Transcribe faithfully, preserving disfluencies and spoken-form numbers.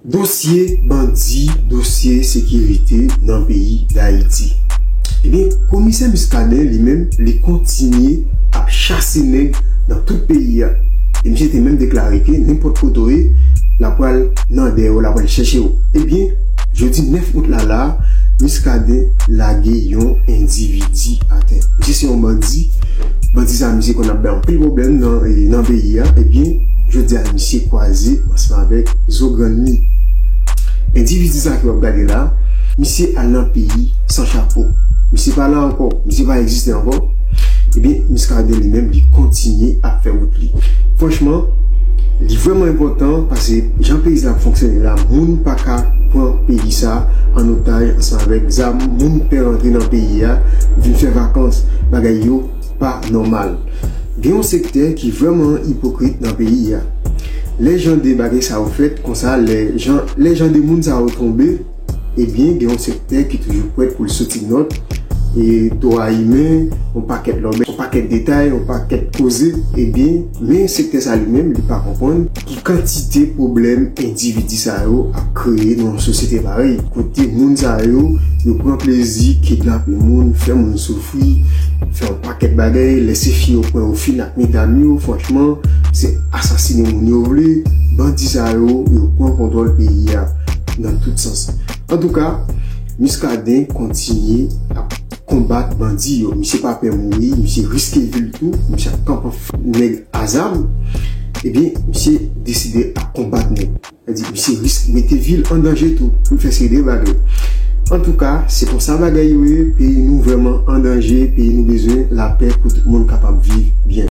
Dosye bandi, dosye sekirite nan peyi Dayiti. Ebyen, komisè Muscadin li menm, li kontinye ap chase nèg nan tout peyi a. E misye te menm deklare ke nenpòt kote w ye, l ap pral nan dèyè w, l ap pral chèche w. Ebyen, jodi nèf out la la, Muscadin lage yon endividi atè. Misye se yon bandi. Bandi sa, misye konn ap bay anpil pwoblèm nan, nan peyi a. Ebyen, jodi a, misye kwaze ansanm avèk zo grann li. Endividi sa ke w ap gade la, misye al nan peyi san chapo. Misye pa la ankò, misye pa egziste ankò. Ebyen, Muscadin li menm, li kontinye ap fè wout li. Franchman, li vrèman enpòtan, paske jan peyi sa ap fonksyone la, moun pa ka pran peyi sa an otaj ansanm avèk zam, moun pè rantre nan peyi a, vin fè vakans, bagay yo pa nòmal. Gen yon sektè ki vrèman ipokrit nan peyi a. Lè jan de bagay sa yo fèt, konsa, lè jan, lè jan de moun sa yo tonbe, ebyen, gen yon sektè ki toujou prèt pou l soti nòt, e dwa imen, yon pakèt lòbèy, yon pakèt detay, yon pakèt koze, ebyen, men sektè sa li menm, li pa konprann ki kantite pwoblèm endividi sa yo ap kreye nan yon sosyete parèy, kote moun sa yo, yo pran plezi kidnape moun, fè moun soufri, fè yon pakèt bagay, lè se fi yo pran yo fin ak medam yo, franchman, se asasine moun yo vle, bandi sa yo, yo pran kontwòl peyi a nan tout sans. Antouka, Muscadin kontinye ap konbat bandi yo. Misye pa pè mouri, misye riske vi l tou, misye ap kanpe nèg a zam. Ebyen, misye deside ap konbat nèg. Sa di, misye riske mete vi l an danje tou pou l fè seri de bagay. Antouka, se konsa bagay yo ye, peyi nou vrèman an danje, peyi nou bezwen lapè pou tout moun kapab viv byen.